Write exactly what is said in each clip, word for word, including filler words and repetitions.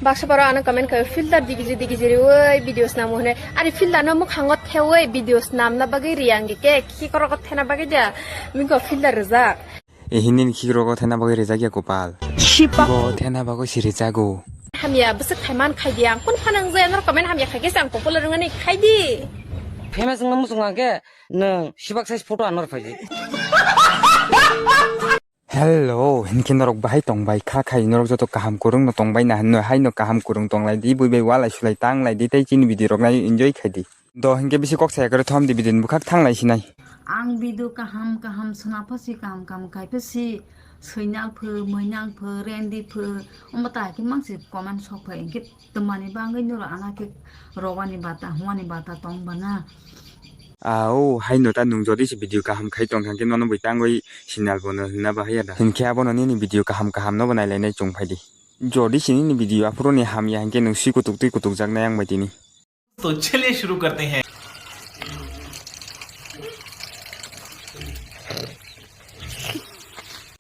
Baksa borok ano comment khaio, "Filter digi digi riwi video snamo," hwnwi. Ari filter no mukhango thewi video snamna bagwi ri ang ge, ke ki korok thena bagwi da. Miko filter rijak. E hini ni khik rogo thena bagwi rijak ya kopal. Sipak. Bo thena bagwi si rijago. Hamya bwswk thaiman khai di ang. Kun phanang je nor comment hamya khai khe se ang popular wngani khai di. Famous wngna muchung ang khe nwng sibak size photo anor phai di. Hello, hinkhe norok bahai tongbai kha khai, norok joto kaham kwrwng no tongbai na hinwi haino kaham kwrwng tonglai di, bui bai walai sulai tanglai di tei chini video rok nai enjoy khai di. Do hinkhe bisi kok saya kwrwi thom di video ni bwkhak thanglai sinai. Ang video kaham kaham swnapha si kaham kaham khaipha si, swinal pho, mwinang pho, rendi pho, omo ta khe mang si comment sok phai hinkhe. Twmani bagwi norok ana khe rowani bata, huani bata tong bana. Au, haino ta nwng jodi se video kaham khai tong kha khe nono bui tangwi sinal bono hwnna bahai ya da. Hinkhe abono nini video kaham kaham no bo nailainai chwng phai di. Jodi se nini video aphuru ni hamya hinkhe nwng swi kutuk twi kutuk jak nai ang bai tini. तो चलिए शुरू करते हैं।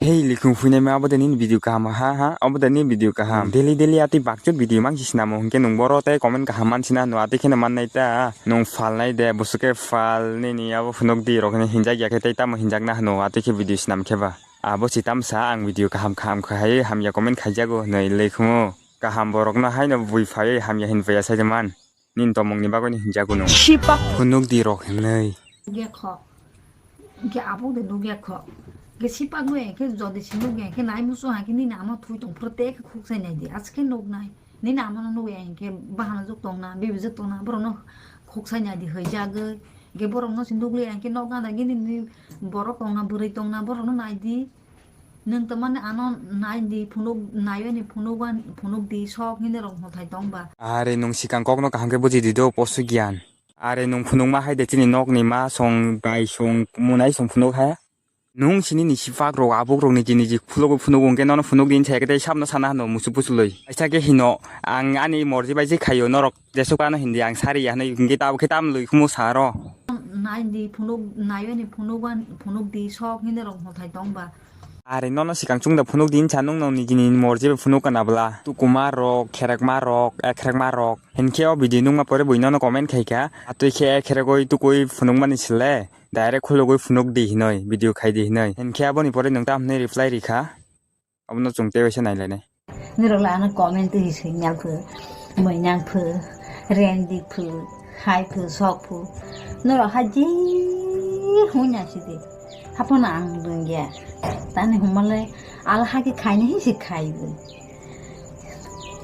Hei, likhung phuinai ma, abo de nini video kaham, ha, ha, abo de nini video kaham. Daily, daily atwi bakchuk video mang si sinamo, hinkhe nwng boro tei comment kaham man sina, no atwi kheno man nai ta, nwng phalnai de, bwswk khe phal nini abo phunuk di rok hinwi hinjak ya khe tei tamo hinjak na hwno, atwi khe video sinam khe ba. Abo si tamsa ang video kaham kaham khai, hamya comment khaijago hwnwi likhumo. Kaham borokno haino bui phaiwi hamya hin phaiya sai man. Nini tomongni bagwino hinjago nwng. Sipak. Phunuk di rok hinwi. Gekho. Ge abuk de nuk ya kho. Ge sipak nui ya khe jodi si nuk ya khe nai musu ha khe nini ama thui tong phuru te khe khuk sai nai di. Aske nuk nai. Nini ama no nuk ya khe bahana juk tong na, bibi juk tong na, borok no khuk sai nai di hoi jagoi. Ge borok no si nuk ya khe nok gana gini ni borok tong na, bwrwi tong na, borok no nai di. Nwng tamani ano nai di phunuk, nai ani phunuk an, phunuk di sok hini rok hothai tong ba. Are nwng sikang kok no kaham khe buji di do posu giyan. Are nwng phunuk ma hai de chini nok ni ma song bai song munai song phunuk ha. Nwng sini ni sipak rok, abuk rok ni jini ji phulogwi phunuk, hwnkhe nono phunuk din sa khe tei sabno sana hano musu pusulwi. Kaisa khe hino, ang ani morji bai je khaio, norok jesuk ano hindi ang sari ya hwnwi, hwnkhe tabuk khe tam lwi khumu saro. Nai di phunuk, nai ani phunuk an, phunuk di sok hini rok hothai tong ba. Are nono sikang chwng da phunuk din sa nwng nong ni jini morji bai phunuk kana bwla. Tukuma rok, kherekma rok, ekherekma rok. Hinkhe o video nukma pore bui nono comment khai kha. Atwi khe ekheregwi tukui phunuk mani sile. Direct khulugwi phunuk di hinoi, video khai di hinoi. Hinkhe aboni pore nwng tamo hinwi reply rikha, abono chwng tei waisa nailainai. Norok le ano comment twi swi nyal phu, moi nyang phu, rendi phu, hai phu, sok phu. Norok ha je hunya sidi. Hapono ang rwngya. Tani humale al hagi khaini hi si khai bo.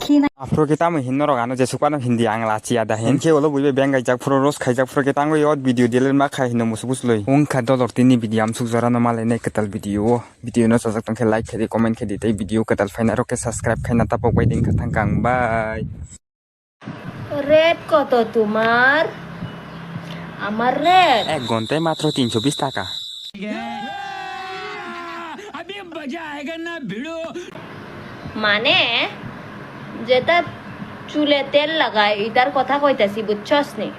Khina. Aphuru khe tamo hin norok ano jesuk ano hindi ang lachiya da hin. Hinkhe ulo buibai beng gaijak phuru roast khaijak phuru khe tangwi o video delete ma khai hino musu busulwi. Wngkha dolor tini video amsuk jora no malai nai kwtal video o. Video no chajak tongkhe like khaidi, comment khaidi tei video kwtal phaina rok khe subscribe khaina tapok bai ding kha thang kang bai. Rate কত তোমার? আমার rate এক ঘন্টায় মাত্র তিনশো বিশ টাকা। মানে যেটা চুলে তেল লাগায় এটার কথা কইতাছি, বুঝছস নি?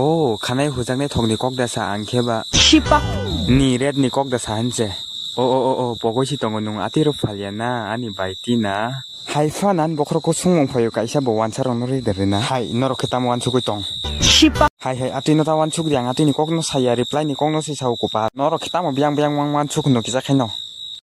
O khanai hujaknai thokni kok da sa ang khe ba. Sipak. Ni rate ni kok da sa hinse. O o o o pogoi si tongo nwng atwi rok phalya na ani bai tina. Hai pha nan bokhorok kusung mung phaio kaisa bo wansa rok no ri de rina. Hai norok khe tamo wansugwi tong. Sipak. Hai hai atwi no ta wansuk di ang atwi ni kok no saya reply ni kok no si sao kupa. Norok khe tamo biang biang mang wansuk no kisa khaino.